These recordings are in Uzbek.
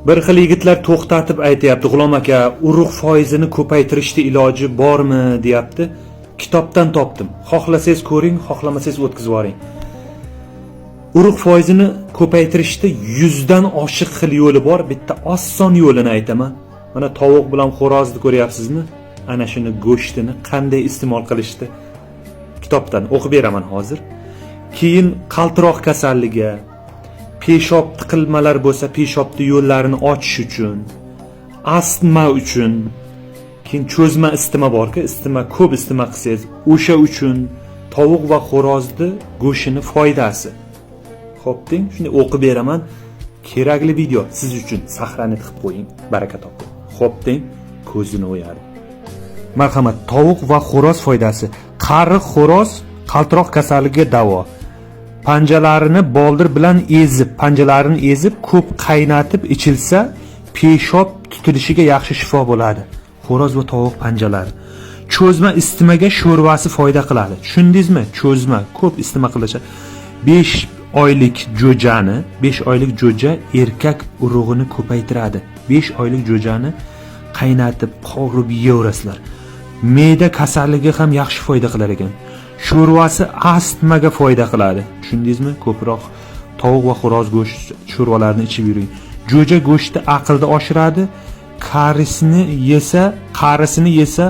Bir xil yigitlar to'xtatib aytyapti: "G'ulom aka, urug' foizini ko'paytirishni iloji bormi?" deyapti. Kitobdan topdim. Xohlasangiz ko'ring, xohlamasangiz o'tkazib yuboring. Urug' foizini ko'paytirishda 100 dan oshiq xil yo'li bor. Bitta oson yo'lini aytaman. Mana tovuq bilan xo'rozni ko'ryapsizmi? Ana shuni go'shtini qanday iste'mol qilishni kitobdan o'qib beraman hozir. Keyin qaltiroq kasalligi, peshob tiqilmalar bo'lsa, peshobni yo'llarini ochish uchun, astma uchun, keyin cho'zma isitma borku, isitma, ko'p isitma qilsangiz, o'sha uchun tovuq va xo'rozni go'shtini foydasi. Xo'p deng, shunday o'qib beraman. Kerakli video siz uchun, сохранить qilib qo'ying, baraka toping. Xo'p deng, ko'zini o'yadi. Marhamat, tovuq va xo'roz foydasi. Qari xo'roz qaltiroq kasalligiga davo. Panjalarini boldir bilan ezib, panjalarini ezib, ko'p qaynatib ichilsa, peshob tutilishiga yaxshi shifo bo'ladi. Xo'roz va tovuq panjalari. Cho'zma isitmaga sho'rvasi foyda qiladi. Tushundingizmi? Cho'zma, ko'p isitma qilishi. 5 oylik jo'jani, 5 oylik jo'ja erkak urug'ini ko'paytiradi. 5 oylik jo'jani qaynatib, qovurib yeyaverasizlar. Me'da kasalligi ham yaxshi foyda qilar ekan. Sho'rvasi astmaga foyda qiladi. Tushundingizmi? Ko'proq tovuq va xo'roz go'sht sho'rvalarini ichib yuring. Jo'ja go'shti aqlni oshiradi. Qarisini yesa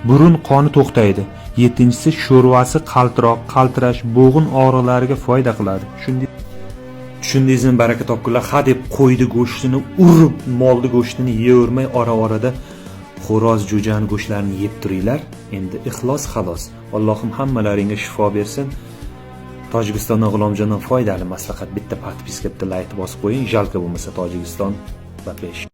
burun qoni to'xtaydi. Yettinchisi, sho'rvasi qaltiroq, qaltirash, bo'g'in og'riqlariga foyda qiladi. Tushundingizmi, baraka topkunlar? Ha deb qo'ydi go'shtini urib, molni go'shtini yeyavermay, ora-orada xo'roz, jo'jani go'shtlarini yeb turinglar. Endi ixlos, xalos. Allohim hammalaringga shifo bersin. Tojikistondan G'ulomjondan foydali maslahat. Bitta подписка, bitta layk bosib qo'ying. Жалко bo'lmasa, Tojikiston, ба пеш.